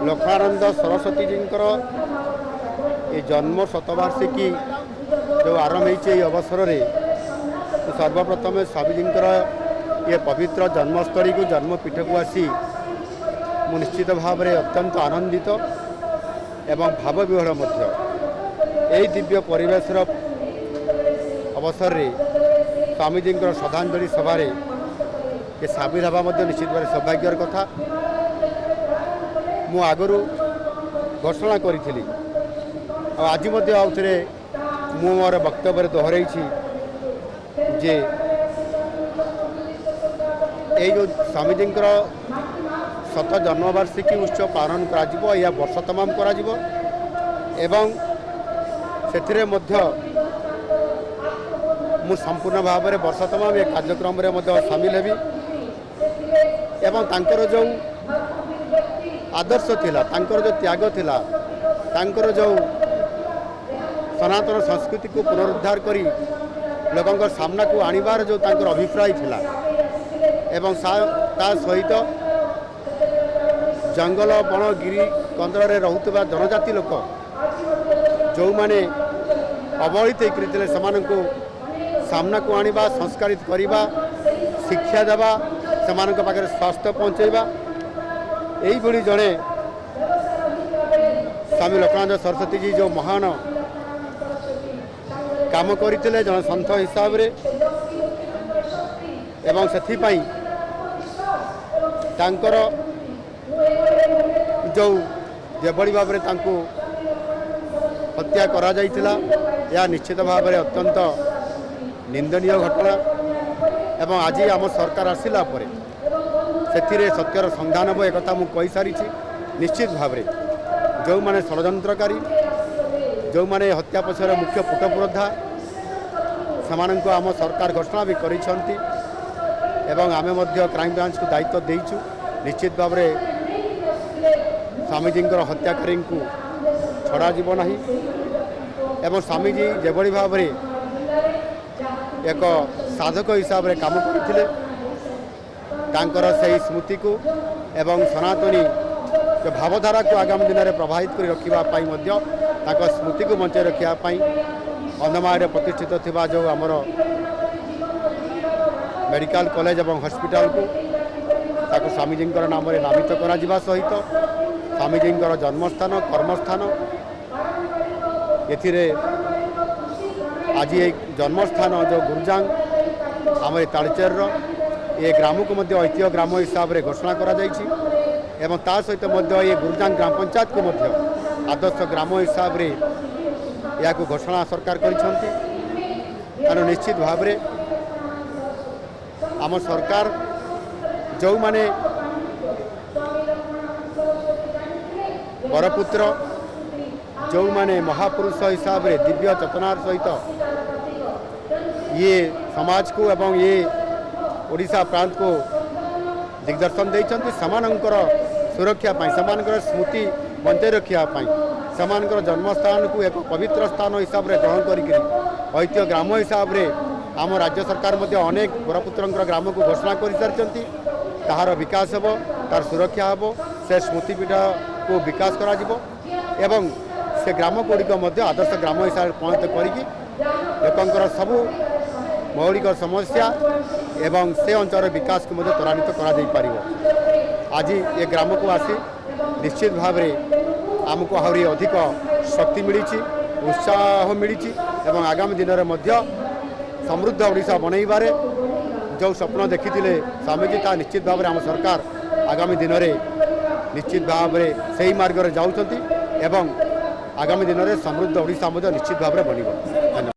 ଲକ୍ଷ୍ମଣାନନ୍ଦ ସରସ୍ୱତୀଜୀଙ୍କର ଏ ଜନ୍ମ ଶତବାର୍ଷିକୀ ଯେଉଁ ଆରମ୍ଭ ହେଇଛି, ଏହି ଅବସରରେ ସର୍ବପ୍ରଥମେ ସ୍ୱାମୀଜୀଙ୍କର ଏ ପବିତ୍ର ଜନ୍ମସ୍ଥଳୀକୁ, ଜନ୍ମପୀଠକୁ ଆସି ମୁଁ ନିଶ୍ଚିତ ଭାବରେ ଅତ୍ୟନ୍ତ ଆନନ୍ଦିତ ଏବଂ ଭାବବିହ୍ୱଳ ମଧ୍ୟ। ଏହି ଦିବ୍ୟ ପରିବେଶର ଅବସରରେ ସ୍ୱାମୀଜୀଙ୍କର ଶ୍ରଦ୍ଧାଞ୍ଜଳି ସଭାରେ ଏ ସାମିଲ ହେବା ମଧ୍ୟ ନିଶ୍ଚିତ ଭାବରେ ସୌଭାଗ୍ୟର କଥା। ମୁଁ ଆଗରୁ ଘୋଷଣା କରିଥିଲି ଆଉ ଆଜି ମଧ୍ୟ ଆଉ ଥରେ ମୁଁ ମୋର ବକ୍ତବ୍ୟରେ ଦୋହରାଇଛି ଯେ ଏଇ ଯେଉଁ ସ୍ୱାମୀଜୀଙ୍କର ଶତ ଜନ୍ମବାର୍ଷିକୀ ଉତ୍ସବ ପାଳନ କରାଯିବ, ଏହା ବର୍ଷ ତମାମ କରାଯିବ ଏବଂ ସେଥିରେ ମଧ୍ୟ ମୁଁ ସମ୍ପୂର୍ଣ୍ଣ ଭାବରେ ବର୍ଷ ତମାମ ଏ କାର୍ଯ୍ୟକ୍ରମରେ ମଧ୍ୟ ସାମିଲ ହେବି। ଏବଂ ତାଙ୍କର ଯେଉଁ ଆଦର୍ଶ ଥିଲା, ତାଙ୍କର ଯେଉଁ ତ୍ୟାଗ ଥିଲା, ତାଙ୍କର ଯେଉଁ ସନାତନ ସଂସ୍କୃତିକୁ ପୁନରୁଦ୍ଧାର କରି ଲୋକଙ୍କ ସାମ୍ନାକୁ ଆଣିବାର ଯେଉଁ ତାଙ୍କର ଅଭିପ୍ରାୟ ଥିଲା ଏବଂ ତା ସହିତ ଜଙ୍ଗଲ, ବଣ, ଗିରି କନ୍ଦରରେ ରହୁଥିବା ଜନଜାତି ଲୋକ ଯେଉଁମାନେ ଅବହେଳିତ ହେଇକରି ଥିଲେ, ସେମାନଙ୍କୁ ସାମ୍ନାକୁ ଆଣିବା, ସଂସ୍କାରିତ କରିବା, ଶିକ୍ଷା ଦେବା, ସେମାନଙ୍କ ପାଖରେ ସ୍ୱାସ୍ଥ୍ୟ ପହଞ୍ଚାଇବା, ଏଇଭଳି ଜଣେ ସ୍ୱାମୀ ଲକ୍ଷ୍ମଣାନନ୍ଦ ସରସ୍ୱତୀଜୀ ଯେଉଁ ମହାନ କାମ କରିଥିଲେ ଜଣେ ସନ୍ଥ ହିସାବରେ ଏବଂ ସେଥିପାଇଁ ତାଙ୍କର ଯେଉଁ ଯେଭଳି ଭାବରେ ତାଙ୍କୁ ହତ୍ୟା କରାଯାଇଥିଲା, ଏହା ନିଶ୍ଚିତ ଭାବରେ ଅତ୍ୟନ୍ତ ନିନ୍ଦନୀୟ ଘଟଣା। ଏବଂ ଆଜି ଆମ ସରକାର ଆସିଲା ପରେ ସେଥିରେ ସତ୍ୟର ସନ୍ଧାନ ହେବ, ଏକଥା ମୁଁ କହିସାରିଛି। ନିଶ୍ଚିତ ଭାବରେ ଯେଉଁମାନେ ଷଡ଼ଯନ୍ତ୍ରକାରୀ, ଯେଉଁମାନେ ହତ୍ୟା ପଛରେ ମୁଖ୍ୟ ପୁଟପୁରୋଧା, ସେମାନଙ୍କୁ ଆମ ସରକାର ଘୋଷଣା ବି କରିଛନ୍ତି ଏବଂ ଆମେ ମଧ୍ୟ କ୍ରାଇମବ୍ରାଞ୍ଚକୁ ଦାୟିତ୍ୱ ଦେଇଛୁ। ନିଶ୍ଚିତ ଭାବରେ ସ୍ୱାମୀଜୀଙ୍କର ହତ୍ୟାକାରୀଙ୍କୁ ଛଡ଼ାଯିବ ନାହିଁ। ଏବଂ ସ୍ୱାମୀଜୀ ଯେଭଳି ଭାବରେ ଏକ ସାଧକ ହିସାବରେ କାମ କରିଥିଲେ, ତାଙ୍କର ସେହି ସ୍ମୃତିକୁ ଏବଂ ସନାତନୀ ଯେଉଁ ଭାବଧାରାକୁ ଆଗାମୀ ଦିନରେ ପ୍ରବାହିତ କରି ରଖିବା ପାଇଁ ମଧ୍ୟ, ତାଙ୍କ ସ୍ମୃତିକୁ ବଞ୍ଚାଇ ରଖିବା ପାଇଁ କନ୍ଧମାଳରେ ପ୍ରତିଷ୍ଠିତ ଥିବା ଯେଉଁ ଆମର ମେଡ଼ିକାଲ କଲେଜ ଏବଂ ହସ୍ପିଟାଲକୁ, ତାକୁ ସ୍ୱାମୀଜୀଙ୍କର ନାମରେ ନାମିତ କରାଯିବା ସହିତ ସ୍ୱାମୀଜୀଙ୍କର ଜନ୍ମସ୍ଥାନ, କର୍ମସ୍ଥାନ, ଏଥିରେ ଆଜି ଏଇ ଜନ୍ମସ୍ଥାନ ଯେଉଁ ଗୁରୁଜାଙ୍ଗ, ଆମର ଏ ତାଳଚେରର ଏ ଗ୍ରାମକୁ ମଧ୍ୟ ଐତିହ୍ୟ ଗ୍ରାମ ହିସାବରେ ଘୋଷଣା କରାଯାଇଛି ଏବଂ ତା ସହିତ ମଧ୍ୟ ଏ ଗୁରୁଜାଙ୍ଗ ଗ୍ରାମ ପଞ୍ଚାୟତକୁ ମଧ୍ୟ ଆଦର୍ଶ ଗ୍ରାମ ହିସାବରେ ଏହାକୁ ଘୋଷଣା ସରକାର କରିଛନ୍ତି। ତେଣୁ ନିଶ୍ଚିତ ଭାବରେ ଆମ ସରକାର ଯେଉଁମାନେ ବରପୁତ୍ର, ଯେଉଁମାନେ ମହାପୁରୁଷ ହିସାବରେ ଦିବ୍ୟ ଚେତନାର ସହିତ ଇଏ ସମାଜକୁ ଏବଂ ଇଏ ଓଡ଼ିଶା ପ୍ରାନ୍ତକୁ ଦିଗ୍ଦର୍ଶନ ଦେଇଛନ୍ତି, ସେମାନଙ୍କର ସୁରକ୍ଷା ପାଇଁ, ସେମାନଙ୍କର ସ୍ମୃତି ବଞ୍ଚାଇ ରଖିବା ପାଇଁ, ସେମାନଙ୍କର ଜନ୍ମସ୍ଥାନକୁ ଏକ ପବିତ୍ର ସ୍ଥାନ ହିସାବରେ ଗ୍ରହଣ କରିକିରି ଐତିହ୍ୟ ଗ୍ରାମ ହିସାବରେ ଆମ ରାଜ୍ୟ ସରକାର ମଧ୍ୟ ଅନେକ ବରପୁତ୍ରଙ୍କର ଗ୍ରାମକୁ ଘୋଷଣା କରିସାରିଛନ୍ତି। ତାହାର ବିକାଶ ହେବ, ତାର ସୁରକ୍ଷା ହେବ, ସେ ସ୍ମୃତିପୀଠକୁ ବିକାଶ କରାଯିବ ଏବଂ ସେ ଗ୍ରାମ ଗୁଡ଼ିକ ମଧ୍ୟ ଆଦର୍ଶ ଗ୍ରାମ ହିସାବରେ ପରିଣତ କରିକି ଲୋକଙ୍କର ସବୁ ମୌଳିକ ସମସ୍ୟା ଏବଂ ସେ ଅଞ୍ଚଳର ବିକାଶକୁ ମଧ୍ୟ ତ୍ୱରାନ୍ୱିତ କରାଯାଇପାରିବ। ଆଜି ଏ ଗ୍ରାମକୁ ଆସି ନିଶ୍ଚିତ ଭାବରେ ଆମକୁ ଆହୁରି ଅଧିକ ଶକ୍ତି ମିଳିଛି, ଉତ୍ସାହ ମିଳିଛି ଏବଂ ଆଗାମୀ ଦିନରେ ମଧ୍ୟ ସମୃଦ୍ଧ ଓଡ଼ିଶା ବନେଇବାରେ ଯେଉଁ ସ୍ୱପ୍ନ ଦେଖିଥିଲେ ସ୍ୱାମୀଜୀ, ତାହା ନିଶ୍ଚିତ ଭାବରେ ଆମ ସରକାର ଆଗାମୀ ଦିନରେ ନିଶ୍ଚିତ ଭାବରେ ସେହି ମାର୍ଗରେ ଯାଉଛନ୍ତି ଏବଂ ଆଗାମୀ ଦିନରେ ସମୃଦ୍ଧ ଓଡ଼ିଶା ମଧ୍ୟ ନିଶ୍ଚିତ ଭାବରେ ବନିବ। ଧନ୍ୟବାଦ।